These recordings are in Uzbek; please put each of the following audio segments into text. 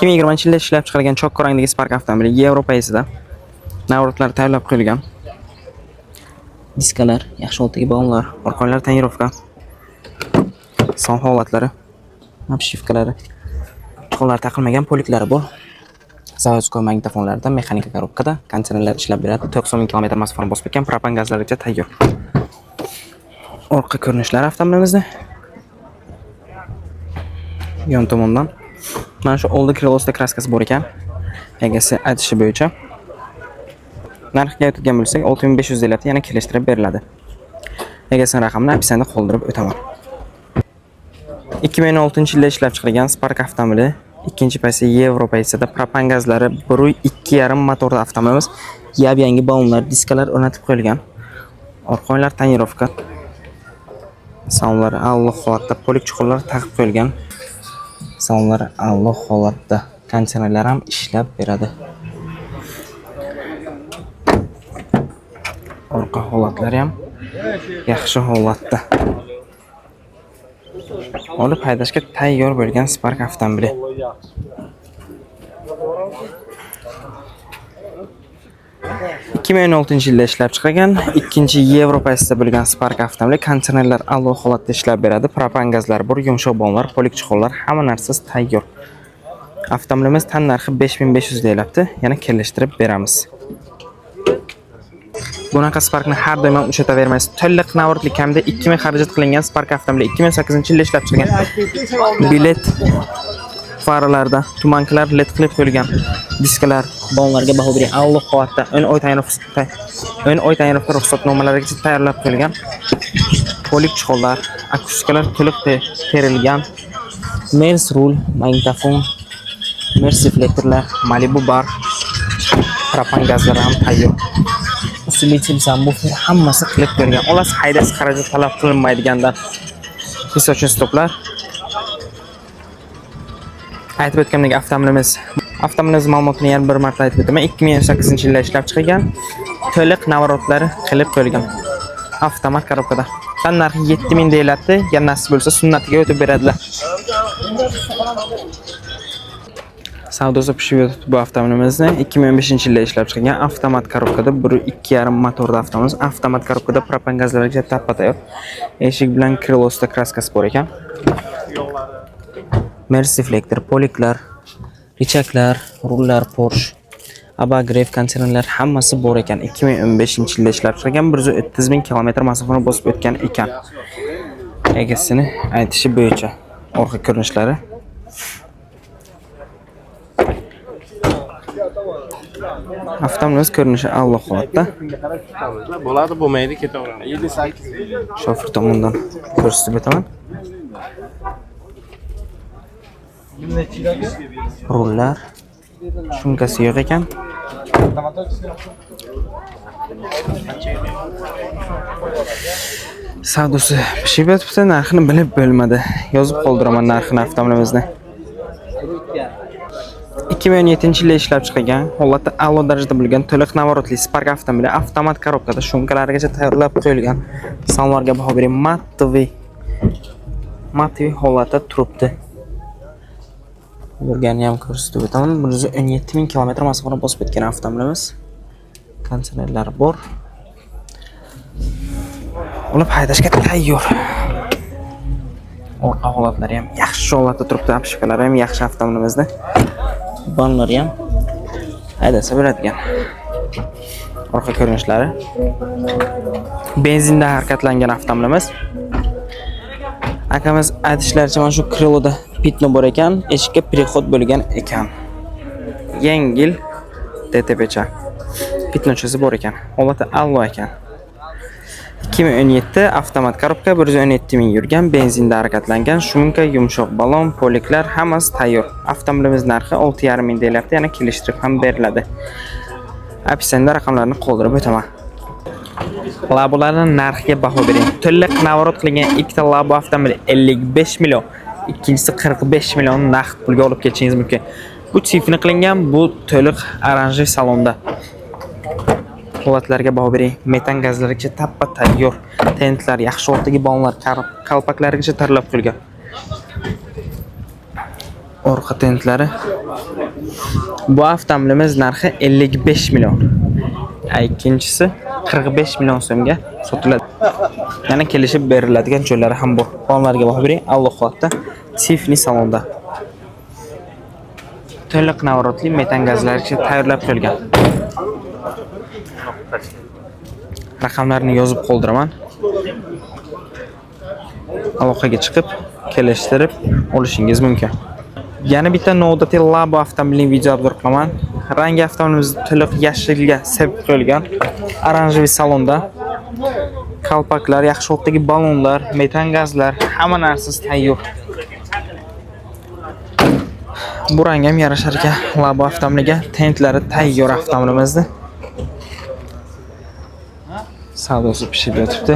2020-yilda ishlab chiqarilgan chokka rangdagi Spark avtomobili Yevropa esida. Navrotlar tayyorlab qo'yilgan. Diskalar, yaxshi holatdagi ballonlar, orqalar tonirovka. Son holatlari, обшивкалari. Chiqonlar taqilmagan, poliklari bor. Заводской magnitofonlarda, mexanika korobkada, konditsionerlar ishlab beradi. 90 ming kilometr masofani bosib o'tgan, propan gazlarigacha tayyor. Orqa ko'rinishlari avtomobilimizda. Yon tomondan mana shu oldi krilosida kraskasi bor ekan. Egasi aytishi bo'yicha. Narxiga aytadigan bo'lsak, 6500 deyiladi, yana kelishtirib beriladi. Egasini raqamini описание da qoldirib o'taman. 2006-yilda ishlab chiqarilgan Spark avtomobili ikkinchi paysi Yevro paysida propan gazlari 1.2,5 motorli avtomobilimiz. Yap-yangi ballonlar, diskalar o'rnatib qo'yilgan. Orqa oynalar tonirovka. Salonlari a'lo holatda, polik chuqurlar taqib qo'yilgan. Salonlari a'lo holatda, konditsionerlar ham ishlab beradi. Orqa holatlari ham yaxshi holatda. Olib haydashga tayyor bo'lgan Spark avtomobili. 2016-yilda ishlab chiqargan, ikkinchi Yevropa esida bo'lgan Spark avtomobili konditsionerlar a'lo holatda ishlab beradi. Propan gazlar bor, yumshoq ballonlar, polik chiqonlar, hamma narsasi tayyor. Avtomobilimiz tan narxi 5500 deyilyapti, yana kelishtirib beramiz. Bunaqa Sparkni har doim ham uchratavermaysiz. To'liq navrotli kamida 2000 xarajat qilingan Spark avtomobili 2008-yilda ishlab chiqilgan. Bilet faralarda tumankalar led qilib qo'yilgan. Diskalar, ballonlarga baho bering. A'lo holatda o'n oy tonirovka ruxsatnomalarigacha tayyorlab qo'yilgan. Polik chiqonlar, akustikalar to'liq terilgan. Mers rul, magnitofon, Mers deflektorlar, Malibu bar, propan gazlari ham tayyor. Усилитель, subwoofer hammasi qilib qo'yilgan. Olasi haydasi xarajat talab qilinmaydigandan. Песочный stoplar. Aytib o'tgandek avtomobilimiz ma'lumotini yana bir marta aytib o'taman. 2008-yilda ishlab chiqilgan, to'liq navrotlari qilib qo'yilgan. Avtomat korobkada. Tan narxi 7000 deyilyapti. Agar nasib bo'lsa sunnatiga o'tib beradilar. Savdosi pishib yotibdi bu avtomobilimizni. 2015-yilda ishlab chiqilgan avtomat korobkada 1.2,5 motorli avtomobilimiz. Avtomat korobkada propan gazlariga tappa tayyor. Eshik bilan krilosida kraskasi bor ekan. Mers deflektor, poliklar, richaklar, rullar, Porsche, Abagrev konditsionerlar hammasi bor ekan. 2015-yilda ishlab chiqilgan, 130 ming kilometr masofani bosib o'tgan ekan. Egasini aytishi bo'yicha orqa ko'rinishlari. Avtomobilimiz ko'rinishi a'lo holatda. Bo'ladi, bo'lmaydi, ketaveramiz. 7-8. Shofir tomonidan ko'rsatib o'taman. Rullar, shumkasi yo'q ekan. Savdosi pishib yotibdi, narxini bilib bo'lmadi. Yozib qoldiraman narxini avtomobilimizni. 2017-yilda ishlab chiqilgan, holatda a'lo darajada bo'lgan to'liq navorotli Spark avtomobili avtomat korobkada shumkalarigacha tayyorlab qo'yilgan. Salonlarga baho bering, matoviy holatda turibdi. Yurganini ham ko'rsatib o'taman. 117 ming kilometr masofani bosib o'tgan avtomobilimiz. Konditsionerlar bor. Olib haydashga tayyor. Orqa holatlari ham yaxshi holatda turibdi, обшивкалari ham yaxshi avtomobilimizda. Ballonlari ham haydasa bo'ladigan. Orqa ko'rinishlari. Benzinda harakatlangan avtomobilimiz. Akamiz aytishlaricha mana shu kriloda pitno bor ekan, eshikka prixod bo'lgan ekan. Yengil DTPcha. Pitnochasi bor ekan. Holati a'lo ekan. 2017 avtomat korobka 117 ming yurgan, benzinda harakatlangan, shumka, yumshoq balon, poliklar hammasi tayyor. Avtomobilimiz narxi 6,5 ming deyilyapti, yana kelishtirib ham beriladi. Описание da raqamlarni qoldirib o'taman. Labolarning narxiga baho bering. To'liq navorot qilingan ikkita Labo avtomobili 55 million, ikkinchisi 45 million naqd pulga olib ketishingiz mumkin. Bu tifni qilingan, bu to'liq oranjli salonda. Holatlarga baho bering. Metan gazlarigacha tappa tayyor. Tentlar, yaxshi holatdagi ballonlar, kalpaklarigacha tayyorlab qo'yilgan. Orqa tentlari. Bu avtomobilimiz narxi 55 million. Ikkinchisi 45 million so'mga sotiladi. Yana kelishib beriladigan joylari ham bor. Ballonlarga baho bering. Alloh holatda Tifni salonda. To'liq navorotli metan gazlarigacha tayyorlab qo'yilgan. Raqamlarni yozib qoldiraman. Aloqaga chiqib, kelishtirib olishingiz mumkin. Yana bitta Novatec Labo avtomobilining video obzor qilaman. Rangi avtomobilimiz to'liq yashilga sepib qo'yilgan. Oranjli salonda. Kalpaklar, yaxshi holatdagi ballonlar, metan gazlar, hamma narsasi tayyor. Bu rang ham yarashar ekan Labo avtomobiliga. Tentlari tayyor avtomobilimizda. Savdosi pishib yotibdi.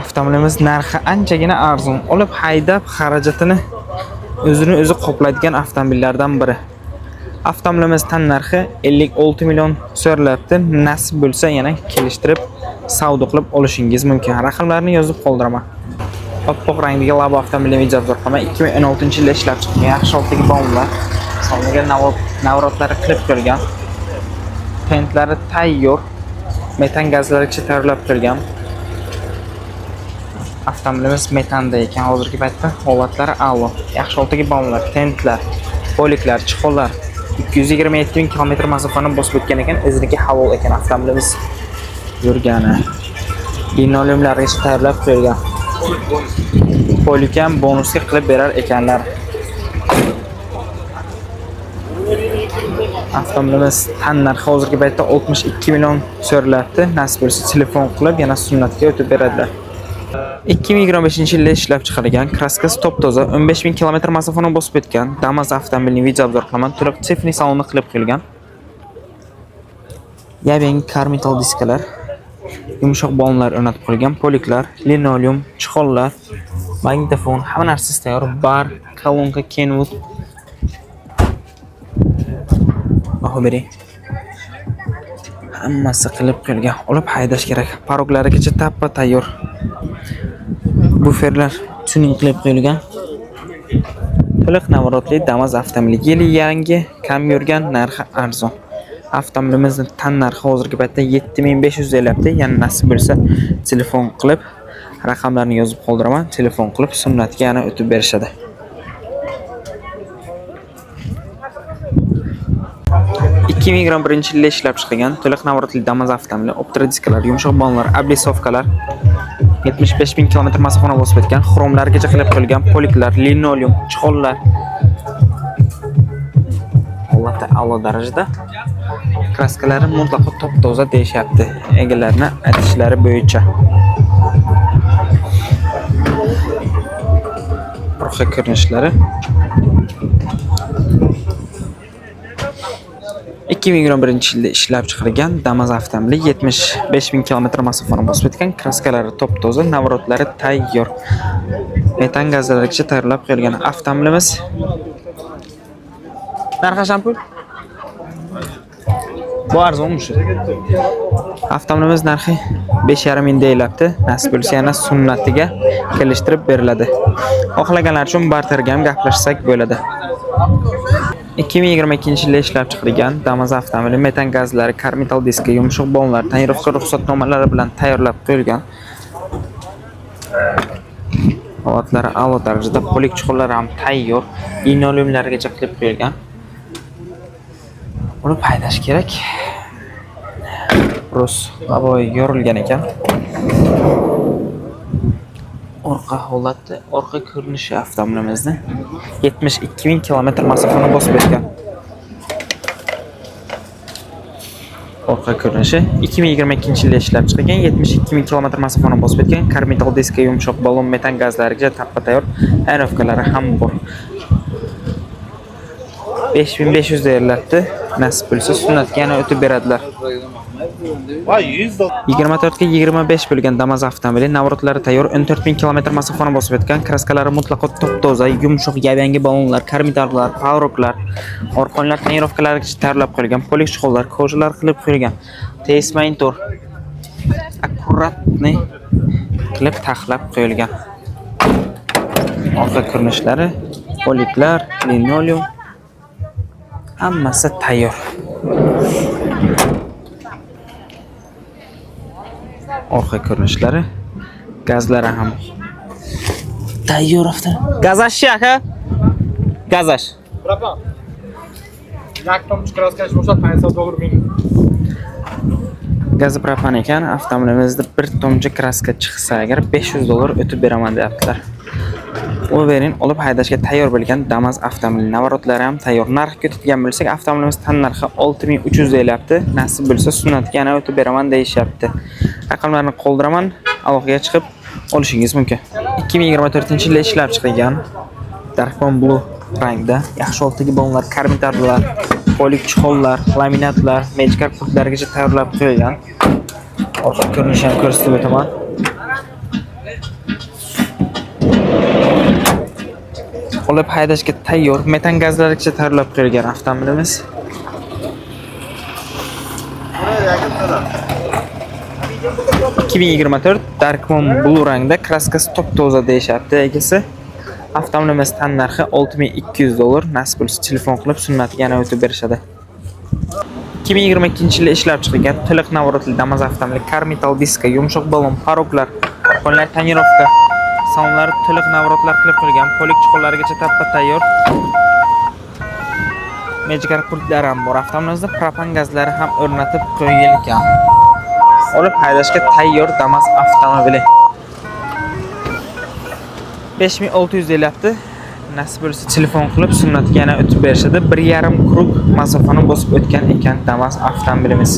Avtomobilimiz narxi anchagina arzon. Olib haydab xarajatini o'zini o'zi qoplaydigan avtomobillardan biri. Avtomobilimiz tan narxi 56 million so'ralyapti. Nasib bo'lsa yana kelishtirib savdo qilib olishingiz mumkin. Raqamlarni yozib qoldiraman. Oppoq rangdagi Labo avtomobilini video obzor qilaman. 2016-yilda ishlab chiqilgan, yaxshi holatdagi ballonlar, saloniga navrotlari qilib qo'yilgan. Tentlari tayyor, metan gazlarigacha tayyorlab qo'yilgan. Avtomobilimiz metanda ekan hozirgi paytda, holatlari a'lo. Yaxshi holatdagi ballonlar, tentlar, poliklar, chexollar 227 ming kilometr masofani bosib o'tgan ekan, o'ziniki halol ekan avtomobilimiz yurgani. Linoleumlargacha tayyorlab qo'yilgan. Polik ham bonusga qilib berar ekanlar. Avtomobilimiz tan narxi hozirgi paytda 62 million so'ralyapti. Nasib bo'lsa telefon qilib yana sunnatga o'tib beradilar. 2025-yilda ishlab chiqarilgan, kraskasi top-toza, 15 ming kilometr masofani bosib o'tgan Damas avtomobilining video obzor qilaman. To'liq Tiffany saloni qilib qo'yilgan. Yangi karmetal diskalar, yumshoq ballonlar o'rnatib qo'yilgan, poliklar, linoleum, chexollar, magnitofon, hamma narsasi tayyor. Bar, kolonka, Kenwood. Baho bering. Hammasi qilib qo'yilgan. Olib haydash kerak. Paroglarigacha tappa tayyor. Buferlar tuning qilib qo'yilgan. To'liq navorotli Damas avtomobili. Yili yangi, kam yurgan, narxi arzon. Avtomobilimizning tan narxi hozirgi paytda 7500 deyapti. Yana nasib bo'lsa telefon qilib raqamlarni yozib qoldiraman. Telefon qilib sunnatga yana o'tib berishadi. 2021-yilda ishlab chiqilgan to'liq navorotli Damas avtomobili, Optra diskalar, yumshoq ballonlar, oblisovkalar, 75 ming kilometr masofani bosib o'tgan, xromlargacha qilib qo'yilgan, poliklar, linoleum, chexollar. Holati a'lo darajada. Kraskalari mutlaqo top-toza deyishyapti egalarini aytishlari bo'yicha. Orqa ko'rinishlari. 2021-yilda ishlab chiqarilgan Damas avtomobili 75 ming kilometr masofani bosib o'tgan, kraskalari top-toza, navrotlari tayyor. Metan gazlarigacha tayyorlab qo'yilgan avtomobilimiz. Narxi shampul? Bu arzonmi shu? Avtomobilimiz narxi 5,5 ming deyilyapti. Nasib bo'lsa yana sunnatiga kelishtirib beriladi. Xohlaganlar uchun barterga ham gaplashsak bo'ladi. 2022-yilda ishlab chiqarilgan Damas avtomobili metan gazlari, karmetal diska, yumshoq ballonlar, tonirovka ruxsatnomalari bilan tayyorlab qo'yilgan. Holatlari a'lo darajada, polik chuqurlari ham tayyor, linoleumlargacha qilib qo'yilgan. Uni paydash kerak. Rus laboy yorilgan ekan. Orqa holati, orqa ko'rinishi avtomobilimizni 72 ming kilometr masofani bosib o'tgan. Orqa ko'rinishi 2022-yilda ishlab chiqilgan, 72 ming kilometr masofani bosib o'tgan, karmetal diska, yumshoq ballon, metan gazlariga tappa tayyor, tonirovkalari ham bor. 5500 deyilyapti. Nasib bo'lsa sunnatga yana o'tib beradilar. Voy, 100 dollar. 24 ga 25 bo'lgan Damas avtomobili navrotlari tayyor, 14 ming kilometr masofani bosib o'tgan, kraskalari mutlaqo top-toza, yumshoq yav-yangi ballonlar, karmitarlar, paroklar, orqonlar tonirovkalari tayyorlab qo'yilgan, polik чехол lar, кожа lar qilib qo'yilgan. TS monitor аккуратный qilib taxlab qo'yilgan. Orqa ko'rinishlari, poliklar, linoleum hammasi tayyor. Orqa ko'rinishlari, gazlari ham tayyor avto. Gazash aka. Gazash. Братан, як tomchi краска bo'lsa 500 dollar minus. Gazi propan ekan, avtomobilimizda bir tomchi краска chiqsa agar 500 dollar o'tib beraman deyaptilar. Uberin olib haydashga tayyor bo'lgan Damas avtomobili navrotlari ham tayyor. Narx ketadigan bo'lsak, avtomobilimiz tan narxi 6300 deyilyapti. Nasib bo'lsa sunnatga yana o'tib beraman deyishyapti. Raqamlarni qoldiraman, aloqaga chiqib olishingiz mumkin. 2024-yilda ishlab chiqilgan Darkman Blue rangda yaxshi oltigi ballonlar, karmitarlar, polik чехол lar, laminatlar, mechkar pultlargacha tayyorlab qo'yilgan. Orqa ko'rinishini ham ko'rsatib o'taman. Olib haydashga tayyor, metan gazlarigacha tayyorlab qo'yilgan avtomobilimiz. 2024 Darkman Blue rangda, kraskasi top-toza deyishyapti egasi. Avtomobilimiz tan narxi 6200 dollar. Nasib bo'lsa telefon qilib sunnatiga yana o'tib berishadi. 2022-yilda ishlab chiqilgan to'liq navrotli Damas avtomobili, karmetal diska, yumshoq ballon, paroklar, orqonlar tonirovka, salonlari to'liq navrotlar qilib qo'yilgan, polik чехол larigacha tappa tayyor. Mejgar pultlari ham bor. Avtomobilimizda propan gazlari ham o'rnatib qo'yilgan. Olib haydashga tayyor Damas avtomobili. 5600 deyilyapti. Nasib bo'lsa telefon qilib sunnatga yana o'tib berishadi. 1,5 круг masofani bosib o'tgan ekan Damas avtomobilimiz.